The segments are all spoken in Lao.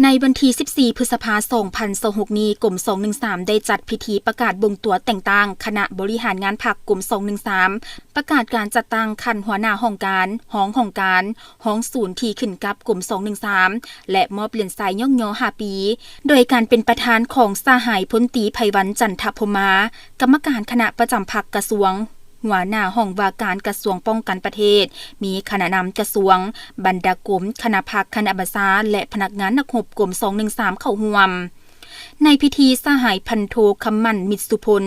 ໃນວັນທີສິບສີ່ ພຶດສະພາ ສອງພັນຊາວຫົກນີ້, ກົມສອງໜຶ່ງສາມ ໄດ້ຈັດພິທີປະກາດບົ່ງຕົວແຕ່ງຕັ້ງຄະນະບໍລິຫານງານພັກກົມສອງໜຶ່ງສາມ, ປະກາດການຈັດຕັ້ງຂັ້ນຫົວໜ້າຫ້ອງການ, ຮອງຫ້ອງການ, ຮອງສູນທີ່ຂຶ້ນກັບກົມສອງໜຶ່ງສາມ ແລະ ມອບຫຼຽນໄຊຍ້ອງຍໍຫ້າປີ ໂດຍການເປັນປະທານຂອງສະຫາຍພົນຕີ ໄພວັນ ຈັນທະພົມມາ, ກຳມະການຄະນະປະຈຳພັກກະຊວງ, ຫົວໜ້າຫ້ອງວ່າການກະຊວງປ້ອງກັນປະເທດ, ມີຄະນະນຳກະຊວງ, ບັນດາກົມ, ຄະນະພັກ, ຄະນະບັນຊາ ແລະ ພະນັກງານນັກຮົບກົມສອງໜຶ່ງສາມເຂົ້າຮ່ວມ. ໃນພິທີ, ສະຫາຍພັນໂທ ຄຳໝັ້ນ ມິດສຸພົນ,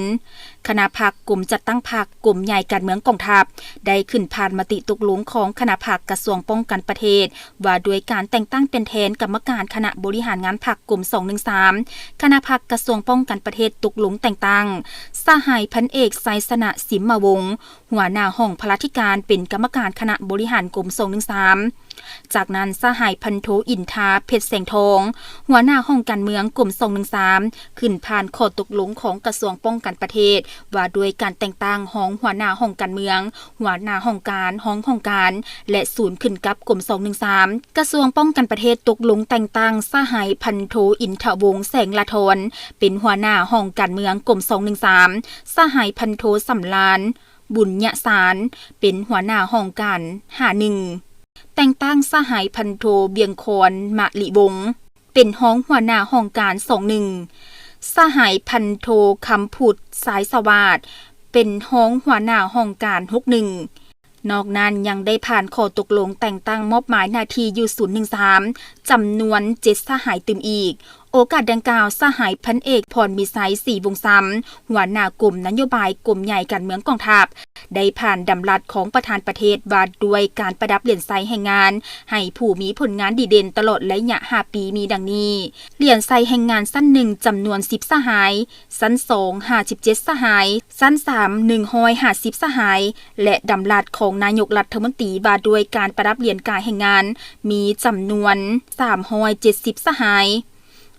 ຄະນະພັກ, ກົມຈັດຕັ້ງພັກ, ກົມໃຫຍ່ການເມືອງກອງທັບ ໄດ້ຂຶ້ນຜ່ານມະຕິຕົກລົງຂອງຄະນະພັກກະຊວງປ້ອງກັນປະເທດ ວ່າດ້ວຍການແຕ່ງຕັ້ງເປັນແທນກຳມະການຄະນະບໍລິຫານງານພັກກົມສອງໜຶ່ງສາມ, ຄະນະພັກກະຊວງປ້ອງກັນປະເທດຕົກລົງແຕ່ງຕັ້ງ ສະຫາຍພັນເອກ ໄຊຊະນະ ສິມມະວົງ, ຫົວໜ້າຫ້ອງພະລາທິການ ເປັນກຳມະການຄະນະບໍລິຫານກົມສອງໜຶ່ງສາມ. ຈາກນັ້ນ, ສະຫາຍພັນໂທ ອິນທາ ເພັດແສງທອງ, ຫົວໜ້າຫ້ອງການເມືອງກົມສອງໜຶ່ງສາມ ຂຶ້ນຜ່ານຂໍ້ຕົກລົງຂອງກະຊວງປ້ອງກັນປະເທດ ວ່າດ້ວຍການແຕ່ງຕັ້ງຮອງຫົວໜ້າຫ້ອງການເມືອງ, ຫົວໜ້າຫ້ອງການ, ຮອງຫ້ອງການ ແລະ ສູນຂຶ້ນກັບກົມສອງໜຶ່ງສາມ. ກະຊວງປ້ອງກັນປະເທດຕົກລົງແຕ່ງຕັ້ງສະຫາຍພັນໂທ ອິນທະວົງ ແສງລະທອນ ເປັນຫົວໜ້າຫ້ອງການເມືອງກົມສອງໜຶ່ງສາມ, ສະຫາຍພັນໂທ ສຳລານ ບຸນຍະສານ ເປັນຫົວໜ້າຫ້ອງການຫ້າໜຶ່ງ, ແຕ່ງຕັ້ງສະຫາຍພັນໂທ ວຽງຄອນ ມະລິວົງ ເປັນຮອງຫົວໜ້າຫ້ອງການສອງໜຶ່ງ, ສະຫາຍພັນໂທ ຄຳພຸດ ຊາຍສະຫວາດ ເປັນຮອງຫົວໜ້າຫ້ອງການຫົກໜຶ່ງ. ນອກນັ້ນຍັງໄດ້ຜ່ານຂໍ້ຕົກລົງແຕ່ງຕັ້ງມອບໝາຍໜ້າທີ່ຢູ່ສູນໜຶ່ງສາມ ຈຳນວນເຈັດສະຫາຍຕື່ມອີກ. ໂອກາດດັ່ງກ່າວ, ສະຫາຍພັນເອກ ພອນມີໄຊ ສີວົງຊຳ ຫົວໜ້າກົມນະໂຍບາຍກົມໃຫຍ່ການເມືອງກອງທັບ ໄດ້ຜ່ານດຳລັດຂອງປະທານປະເທດວ່າດ້ວຍການປະດັບຫຼຽນໄຊແຮງງານໃຫ້ຜູ້ມີຜົນງານດີເດັ່ນຕະຫຼອດໄລຍະຫ້າປີ ມີດັ່ງນີ້: ຫຼຽນໄຊແຮງງານຊັ້ນໜຶ່ງ ຈຳນວນສິບສະຫາຍ, ຊັ້ນສອງ ຫ້າສິບເຈັດສະຫາຍ, ຊັ້ນສາມ ໜຶ່ງຮ້ອຍຫ້າສິບສະຫາຍ ແລະ ດຳລັດຂອງນາຍົກລັດຖະມົນຕີວ່າດ້ວຍການປະດັບຫຼຽນກາຍແຮງງານ ມີຈຳນວນສາມຮ້ອຍເຈັດສິບສະຫາຍ,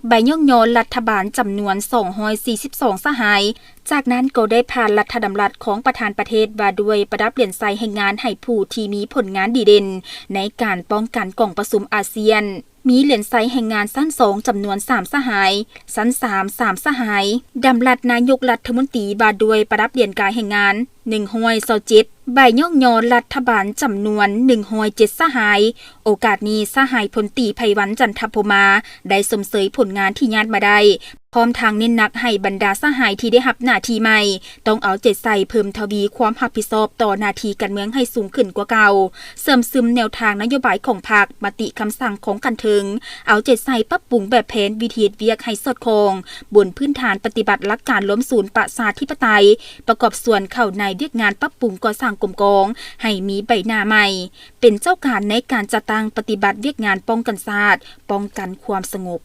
ໃບຍ້ອງຍໍລັດຖະບານຈຳນວນສອງຮ້ອຍສີ່ສິບສອງສະຫາຍ. ຈາກນັ້ນກໍໄດ້ຜ່ານລັດຖະດຳລັດຂອງປະທານປະເທດວ່າດ້ວຍປະດັບຫຼຽນໄຊແຮງງານໃຫ້ຜູ້ທີ່ມີຜົນງານດີເດັ່ນໃນການປ້ອງກັນກອງປະຊຸມອາຊຽນ. ມີຫຼຽນໄຊແຮງງານຊັ້ນສອງ ຈຳນວນສາມສະຫາຍ, ຊັ້ນສາມ ສາມສະຫາຍ, ດຳລັດນາຍົກລັດຖະມົນຕີວ່າດ້ວຍປະດັບຫຼຽນກາຍແຮງງານ ໜຶ່ງຮ້ອຍຊາວເຈັດ, ໃບຍ້ອງຍໍລັດຖະບານຈຳນວນໜຶ່ງຮ້ອຍເຈັດສະຫາຍ. ໂອກາດນີ້, ສະຫາຍພົນຕີ ໄພວັນ ຈັນທະພົມມາ ໄດ້ຊົມເຊີຍຜົນງານທີ່ຍາດມາໄດ້, ພ້ອມທັງເນັ້ນໜັກໃຫ້ບັນດາສະຫາຍທີ່ໄດ້ຮັບໜ້າທີ່ໃໝ່ ຕ້ອງເອົາໃຈໃສ່ເພີ່ມທະວີຄວາມຮັບຜິດຊອບຕໍ່ໜ້າທີ່ການເມືອງໃຫ້ສູງຂຶ້ນກວ່າເກົ່າ, ເຊື່ອມຊຶມແນວທາງນະໂຍບາຍຂອງພັກ, ມະຕິຄຳສັ່ງຂອງຂັ້ນເທິງ, ເອົາໃຈໃສ່ປັບປຸງແບບແຜນວິທີເຮັດວຽກໃຫ້ສອດຄ່ອງບົນພື້ນຖານປະຕິບັດຫຼັກການລວມສູນປະຊາທິປະໄຕ, ປະກອບສ່ວນເຂົ້າໃນວຽກງານປັບປຸງກໍ່ສ້າງກົມກອງໃຫ້ມີໃບໜ້າໃໝ່, ເປັນເຈົ້າການໃນການຈັດຕັ້ງປະຕິບັດວຽກງານປ້ອງກັນຊາດ, ປ້ອງກັນຄວາມສະຫງົບ.